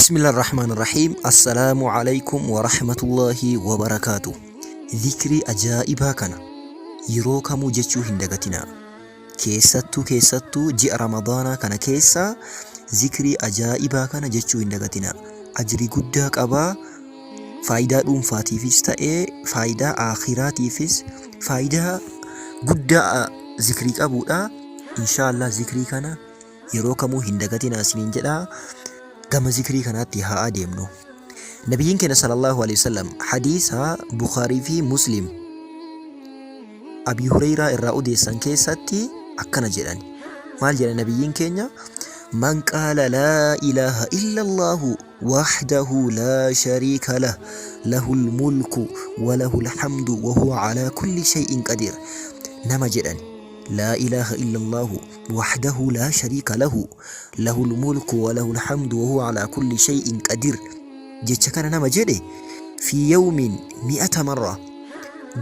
Bismillah ar-Rahmaan ar-Rahiim. Assalaamu alaykum wa rahmatullahi wa barakaatu. Zikrii ajaa'ibaa kana yeroo kamuu jechuu hin dagatinaa. Keessattuu keessattuu ji'a Ramadaanaa kana keessa zikrii ajaa'ibaa kana jechuu hin dagatinaa. Ajrii guddaa qabaa. Faayidaa dhuunfaatiifis ta'ee faayidaa aakhiraatiifis faayidaa guddaa zikrii qabuudha. Inshaallah zikrii kana yeroo kamuu hin dagatinaa isiniin jedha. Gama zikrii kanaatti haa adeemnu. Nabiyyiin keenya sallallahu alaihi wasallam hadiisa Bukhaarii fi Muslim Abi Hureyraa irraa odeessan keessatti akkana jedhan. Maal jedhan nabiyyiin keenya? Man qaala laa ilaaha illallaahu wahdahu laa shariika lah lahul mulku wa lahul hamdu wa huwa alaa kulli shay'in qadiir. Nama jedhan laa ilaaha illallaahu wahdahu laa shariika lahu lahul mulku wa lahul hamdu wa huwa alaa kulli shay'in qadiir jecha kana nama jedhe fi yawmin mi'ata marra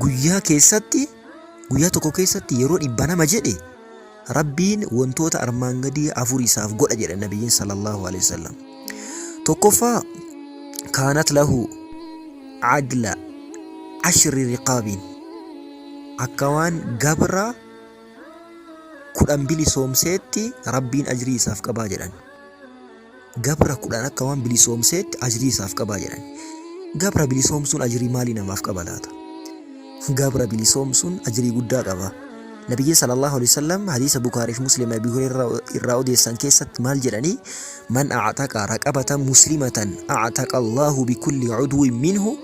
guyyaa keessatti guyyaa tokko keessatti yeroo 100 nama jedhe Rabbiin wantoota armaan gadii afur isaaf godha jedha nabiyyiin sallallahu alaihi wasallam. Tokkoffaa, kaanat lahu adla ashri riqaabiin, akka waan gabra 10 bilisoomseetti Rabbiin ajrii isaaf qabaa jedhan. Gabra 10 akka waan bilisoomseetti ajrii isaaf qabaa jedhan. Gabra bilisoomsuun ajrii maalii namaaf qaba laata? Gabra bilisoomsuun ajrii guddaa qaba. Nabiyyiin sallallahu alaihi wasallam hadiisa Bukaarii fi Muslim Abi Hurayraa irraa odeessan keessatti maal jedhanii? Man a'taqa raqabatan muslimatan a'taqa Allahu bikulli udwin minhu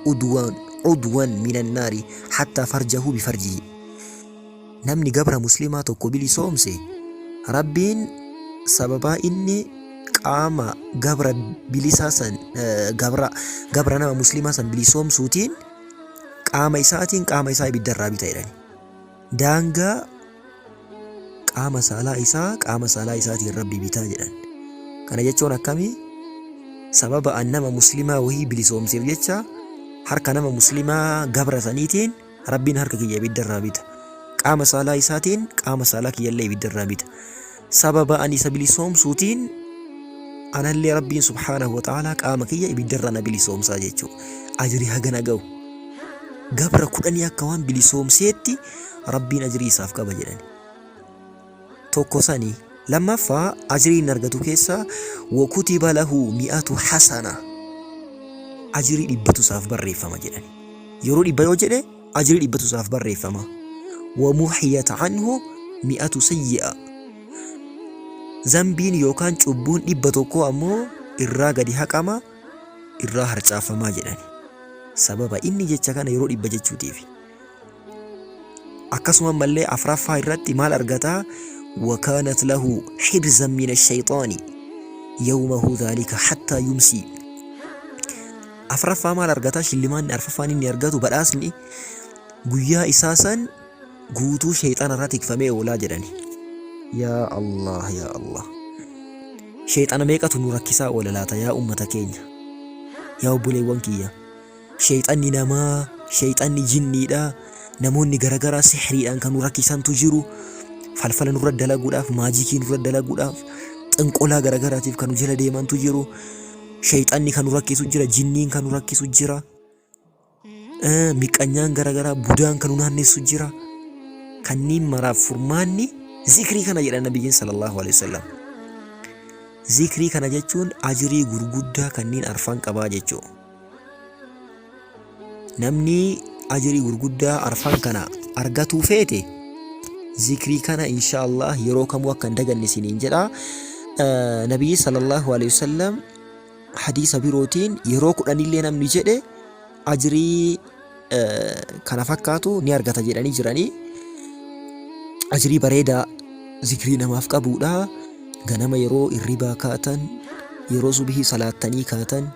udwan udwan minan naari hatta farjahu bifarjihi. Namni gabra muslimaa tokko bilisoomse, Rabbiin sababaa inni qaama gabra bilisaa san gabra gabra nama muslimaa san bilisoomsuutiin qaama isaatiin qaama isaa ibidda irraa bita jedhani. Daangaa qaama saalaa isaa qaama saalaa isaatiin Rabbi bitaa jedhan. Kana jechuun akkamii? Sababa an nama muslimaa wahii bilisoomseef jecha harka nama muslimaa gabra saniitiin Rabbiin harka kiyya ibidda irraa bita. Qaama saalaa isaatiin qaama saalaa kiyyallee ibidda irraa bita. Sababa ani isa bilisoomsuutiin anallee Rabbiin subhaanahu wa ta'aalaa qaama kiyya ibidda irraa na bilisoomsaa jechuudha. Ajrii hagana ga'u. Gabra kudhanii akka waan bilisoomseetti Rabbiin ajrii isaaf qaba jedhani. Tokko sani. Lammaffaa, ajrii inni argatu keessaa wakutiba lahu mi'atu hasana, ajrii dhibbatu isaaf barreeffama jedhani. Yeroo 100 yoo jedhe ajrii dhibbatu isaaf barreeffama. Wamuhiyat anhu mi'atu sayyi'a, zambiin yookaan cubbuun 100 ammoo irraa gadi haqama, irraa harcaafamaa jedhani. Sababa inni jecha kana yeroo 100 jechuutiifi. Akkasuma ammallee afraffaa irratti maal argata? Wakaanat lahu hirzan min ashayxaani yawmahu dhaalika hattaa yumsii. Afraffaa maal argata? Shillimaanni arfaffaan inni argatu, badhaasni guyyaa isaa san guutuu sheeyxaana irraa tikfamee oolaa jedhani. Yaa Allah, yaa Allah. Sheeyxaana meeqatu nu rakkisaa oola laata yaa ummata keenya? Yaa obboleewwan kiyya. Sheeyxanni namaa, sheeyxanni jinniidha. Namoonni garagaraa sihriidhaan kan nu rakkisantu jiru. Falfala nurra dalaguudhaaf, maajikii nurra dalaguudhaaf, xinqolaa garagaraatiif kan nu jala deemantu jiru. Sheeyxanni kan nu rakkisu jira, jinniin kan nu rakkisu jira. Miqqanyaan garagaraa, budaan kan nu naannessu jira. Kanniin maraaf furmaanni zikrii kana jedha nabiyyiin sallallahu alaihi wasallam. Zikrii kana jechuun ajrii gurguddaa kanniin arfan qabaa jechuudha. Namni ajrii gurguddaa arfan kana argatuu feete zikrii kana insha Allah yeroo kamuu akka hin daganne isiniin jedha. Nabiyyi sallallahu alaihi wasallam hadiisa birootiin yeroo kudhanillee namni jedhe ajrii kana fakkaatu ni argata jedhanii jiranii. Ajrii bareedaa zikrii namaaf qabuudha. Ganama yeroo irribaa kaatan, yeroo subhii salaattanii kaatan,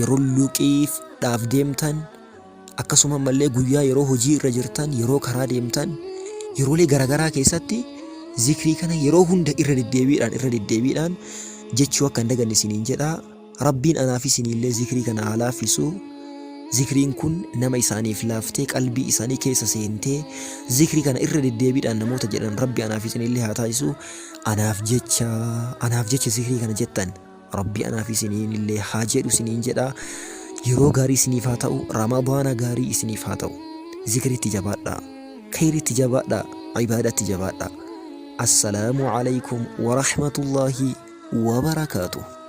yeroo luqiif dhaaf deemtan, akkasuma ammallee guyyaa yeroo hojii irra jirtan, yeroo karaa deemtan, yeroolee garagaraa keessatti zikrii kana yeroo hunda irra deddeebiidhaan irra deddeebiidhaan jechuu akka hin daganne isiniin jedha. Rabbiin anaaf isiniillee zikrii kana haa laaffisu. Zikriin kun nama isaaniif laaftee qalbii isaanii keessa seentee zikrii kana irra deddeebiidhaan namoota jedhan Rabbi anaaf isinillee haa taasisu. Anaaf jecha anaaf jecha zikrii kana jettan. Rabbi anaaf isiniin illee haa jedhu isiniin jedha. Yeroo gaarii isiniif haa ta'u, Ramadaana gaarii isiniif haa ta'u. Zikriitti jabaadhaa, kheyriitti jabaadhaa, ibaadaatti jabaadhaa. Assalaamu alaikum warahmatullaahi wabarakaatuh.